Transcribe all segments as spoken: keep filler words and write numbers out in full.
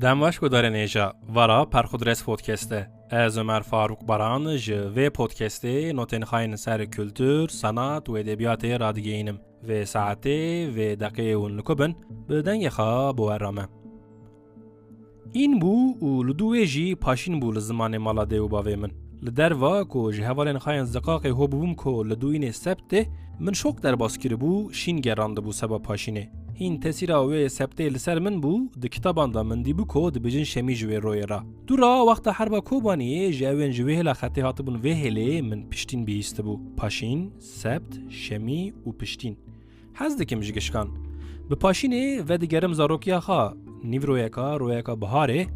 Dem baş guhdarên hêja, vara Perxudres Podcast e. Ez Ömer Faruk Baran ji vê podcastê notên xwe yên ser kultur, sanat û edebiyatê radigihînim. Vê saetê, vê deqê hûn li ku bin, bi dengê xwe bi we re me. Hîn bû û li dû wê jî paşîn bû li zimanê mala dê û bavê min. Li derva ku ji hevalên xwe yên ziqaqê ho bûbûm ku li dû înê sebt tê, min şok derbas kiribû, şîn gerandibû seba paşînê. Hîn tesîra wê sebtê li ser min bû, di kitaban de min dîbû ku dibêjin Şemî ji wê royê re. Dû re wexta herba Kobaniyê ji ewên ji wê hêla xetê hatibûn vê hêlê min piştîn bihîstibû. Paşîn, sebt, Şemî û piştîn. Hez dikim ji gişkan. Bi paşînê vedigerim zarokiya xwe, nîvroyeka, royeka biharê,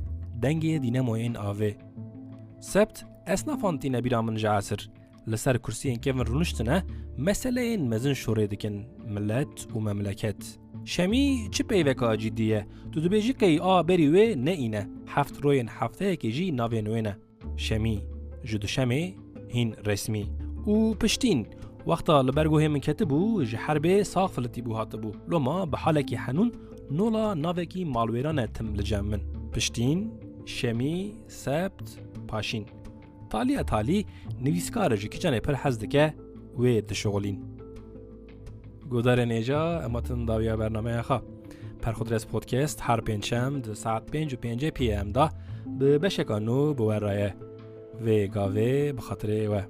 dengê dînemoyên avê. Sebt, esnafan tîne bîra min ji esir. Li ser kursiyên kevin rûniştine, meseleyên mezin şorê dikin, milet û memleket. Şemî çi peyveka cîdî ye? Tu dibêjî qey a berî wê ne îne. Heft royên hefteyekê jî navên wê ne. Şemî, ji duşemê, hîn resmî. Û piştîn, wexta li ber guhê min ketibû, ji herbê sax filitîbû hatibû. Loma bi halekî henûn nola navekî malwêran e tim li cem min. Piştîn, şemî, sebt, paşîn. Taliya talî, nivîskar ji kiçanê pir hez dike, wê dişixulîn. Guhdarên hêja, em hatin dawiya bernameya xwe. Perxudres Podcast her pêncşem di saet pênc û pêncî P M de bi beşeka nû bi we re ye. Vê gavê bi xatirê we.